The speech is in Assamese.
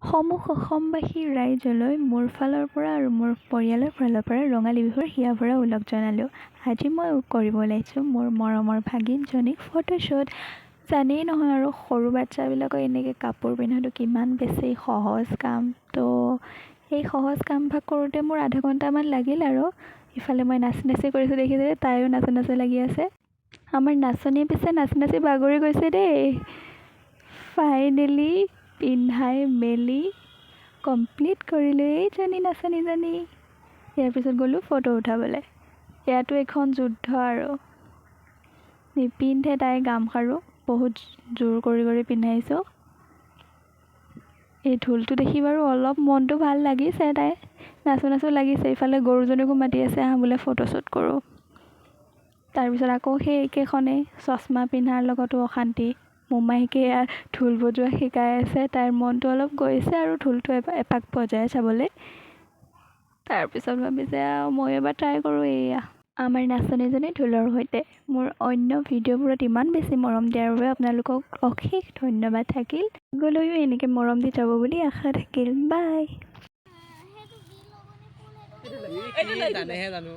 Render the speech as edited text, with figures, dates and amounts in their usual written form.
সমূহ অসমবাসী ৰাইজলৈ মোৰ ফালৰ পৰা আৰু মোৰ পৰিয়ালৰ ফালৰ পৰা ৰঙালী বিহুৰ হিয়া ভৰা ওলগ জনালোঁ। আজি মই কৰিব ওলাইছোঁ মোৰ মৰমৰ ভাগিনজনীক ফটোশ্বুট। জানেই নহয় আৰু, সৰু বাচ্ছাবিলাকক এনেকৈ কাপোৰ পিন্ধাটো কিমান বেছি সহজ কাম। তো এই সহজ কামভাগ কৰোঁতে মোৰ আধা ঘণ্টামান লাগিল। আৰু ইফালে মই নাচি নাচি কৰিছোঁ, দেখিছে, তাইও নাচো নাচো লাগি আছে। আমাৰ নাচনীয়ে পিছে নাচি নাচি বাগৰি গৈছে দেই। ফাইনেলি পিন্ধাই মেলি কমপ্লিট কৰিলোঁ এইজনী নাচনীজনী। ইয়াৰ পিছত গ'লোঁ ফটো উঠাবলৈ। ইয়াতো এখন যুদ্ধ আৰু, নিপিন্ধে তাই গামখাৰু। বহুত জোৰ কৰি কৰি পিন্ধাইছোঁ। এই ঢোলটো দেখি বাৰু অলপ মনটো ভাল লাগিছে, তাই নাচো নাচো লাগিছে। ইফালে গৰুজনীকো মাতি আছে, আহ বোলে ফটোশ্বুট কৰোঁ। তাৰপিছত আকৌ সেই একেখনেই, চশমা পিন্ধাৰ লগতো অশান্তি। মোমায়েকে এয়া ঢোল বজোৱা শিকাই আছে। তাইৰ মনটো অলপ গৈছে আৰু ঢোলটো এপাক বজাই চাবলৈ। তাৰপিছত ভাবিছে আৰু ময়ো এবাৰ ট্ৰাই কৰোঁ। এয়া আমাৰ নাচনীজনী ঢোলৰ সৈতে। মোৰ অন্য ভিডিঅ'বোৰত ইমান বেছি মৰম দিয়াৰ বাবে আপোনালোকক অশেষ ধন্যবাদ থাকিল। আগলৈও এনেকৈ মৰম দি যাব বুলি আশা থাকিল। বাই। জানেহে জানো।